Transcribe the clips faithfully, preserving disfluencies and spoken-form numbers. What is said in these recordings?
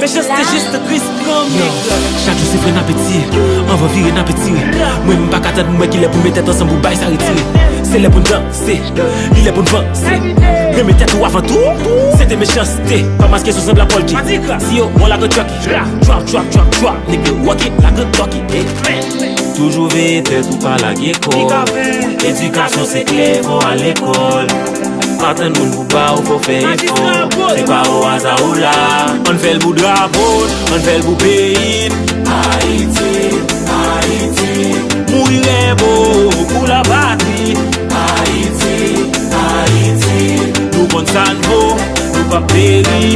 Mechanste jis tris pran m. Yo, chak jou se fre n ap etire. Anvan vire n ap etire. Mwen m pa ka tann mwen kilè pou n met tèt ansanm pou bay sa retire. Se lè pou n danse. Li lè pou n vanse. Renmen tèt ou avan tou. Se te mechanste. Pa maske sou sanblab Polky. Si yo wè w lage Chucky. Drop, drop, drop, drop. Nèg yo rock it like a ducky. Toujou veye tèt ou pa lage kò. Edikasyon se kle, fò w al lekòl. Pa tann moun pou ba w, fò w fè efò. Se pa o aza ou la. Ann fè l pou drapo n, ann fè l pou peyi n. Ayiti, Ayiti. Mouri rebo pou lapatri. Ayiti, Ayiti. Nou konn sa n vo, nou p ap peri.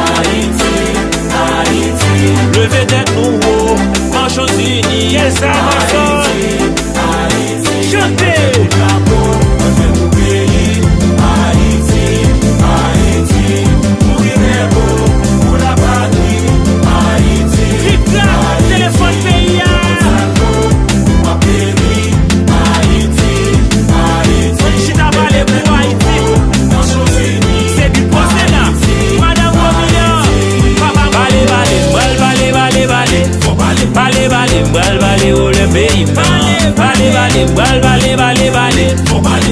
Ayiti, Ayiti. Leve tèt nou wo, machonzini. Ayiti, Ayiti. Chante! Drapo, ann fè pou peyi. Ayiti, Ayiti. Mouri rebo pou lapatri. Ayiti, Ayiti. Telefòn peyi a. Ayiti, Ayiti. Chita pale pou Ayiti. Se bit pase la. Madan Romina. Pale, pale, m pral pale, pale, pale. Pale, pale, m pral pale w lè peyi m nan. Pale, pale, m pral pale, pale, pale.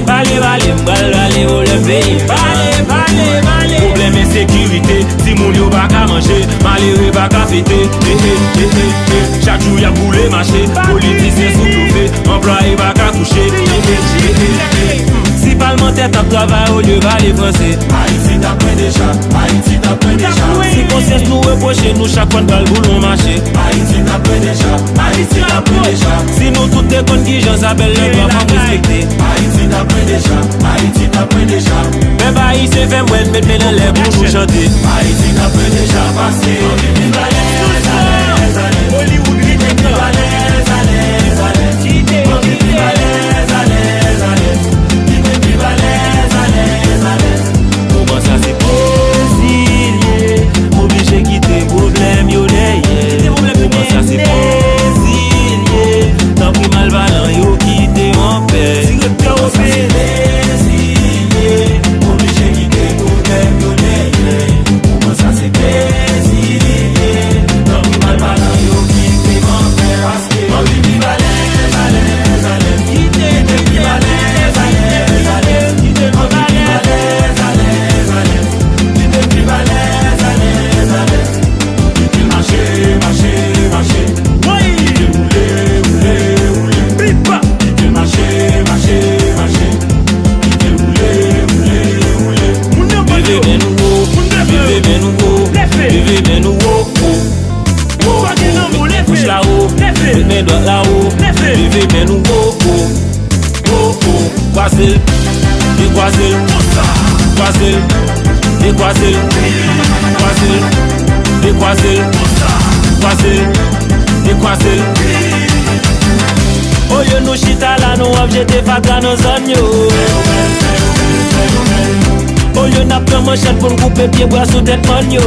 Pale, pale, m pral pale w lè peyi m nan. Pale, pale, pale. Pwoblèm ensekirite, timoun yo pa ka manje, malere pa ka fete. Eh, eh, eh, eh, eh. Chak jou y ap boule mache, politisyen sou blofe, anplwaye pa ka touche. Eh, eh, eh, eh, eh. Si palmantè t ap travay olye pale franse, Ayiti t ap lwen deja, Ayiti t ap lwen deja. Si konsyans nou repwoche nou chak fwa n pral boule yon mache, Ayiti t ap lwen deja, Ayiti t ap lwen deja. Si nou tout te konn kijan sa bèl lè dwa fanm respekte, Ayiti t ap lwen deja, Ayiti t ap lwen deja. Pèp ayisyen fè m wè n met men anlè pou nou chante. Ayiti t ap lwen deja, paske anvi viv alèz, alèz, alèz. Hollywood, viv alèz, alèz, alèz. Anvi viv alèz, alèz, alèz. Kite viv alèz, alèz, alèz. Moman sa se plezi l ye, oblije kite pwoblèm yo dèyè. Moman sa se plezi l ye, tanpri malpalan yo kite m anpè. Moman sa se plezi l ye, oblije kite pwoblèm yo dèyè. Moman sa se plezi l ye, tanpri malpalan yo kite m anpè. Anvi viv alèz, alèz, alèz. Kite viv alèz, alèz, alèz. Anvi viv alèz, alèz, alèz. Kite viv alèz, alèz, alèz. Kite l mache, mache, mache. Kite l woule, woule, woule. Kite l mache, mache, mache. Kite l woule, woule, woule. Leve men nou wo, leve men nou wo, leve men nou wo, wo. Wo, wo, met bouch la wo, met men dwat la wo, leve men nou wo, wo, wo, wo. Kwaze l, dekwaze l, kwaze l, dekwaze l, kwaze l, dekwaze l, kwaze l, dekwaze l. Olye nou chita la, nou ap jete fatra nan zòn yo. Olye n ap pran manchèt pou n koupe pye bwa sou tèt mòn yo.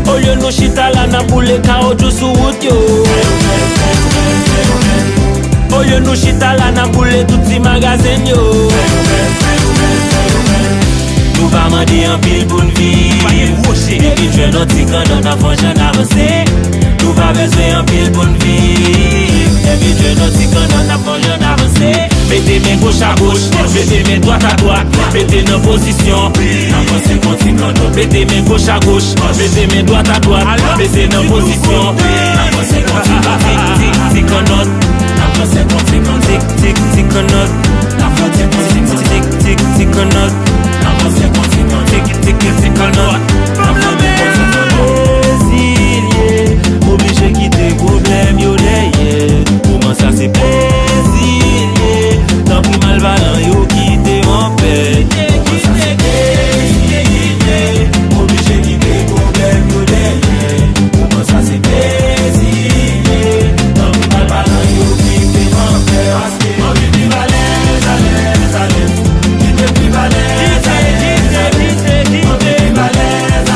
Olye nou chita la, n ap boule kawotchou sou wout yo. Olye nou chita la, n ap boule tout ti magazen yo. Nou pa mande anpil pou n viv. Depi n jwenn yon ti kannòt, n ap fè yon jan avanse. Nou pa bezwen anpil pou n viv. Depi n jwenn yon ti kannòt, n ap fè yon jan avanse. Mete men goch a goch, mete men dwat a dwat, mete nan pozisyon. N ap vanse kon ti kannòt. Mete men goch a goch, mete men dwat a dwat, mete nan pozisyon. N ap vanse kon ti, ti, ti, ti kannòt. N ap vanse kon ti kannòt. Ti, ti, ti kannòt. N ap vanse kon ti, ti, ti, ti kannòt. N ap vanse kon ti kannòt. Ti, ti, ti kannòt. N ap vanse kon ti kannòt. Rezilye, oblije kite pwoblèm yo dèyè. Moman sa se plezi l ye. Tanpri malpalan yo kite m anpè. Moman sa se plezi l ye. Oblije kite pwoblèm yo dèyè. Moman sa se plezi l ye. Tanpri malpalan yo kite m anpè. Paske m anvi viv alèz, alèz, alèz. Kite m viv alèz, alèz, alèz. M anvi viv alèz,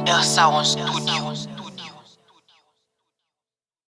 Ersa on studio.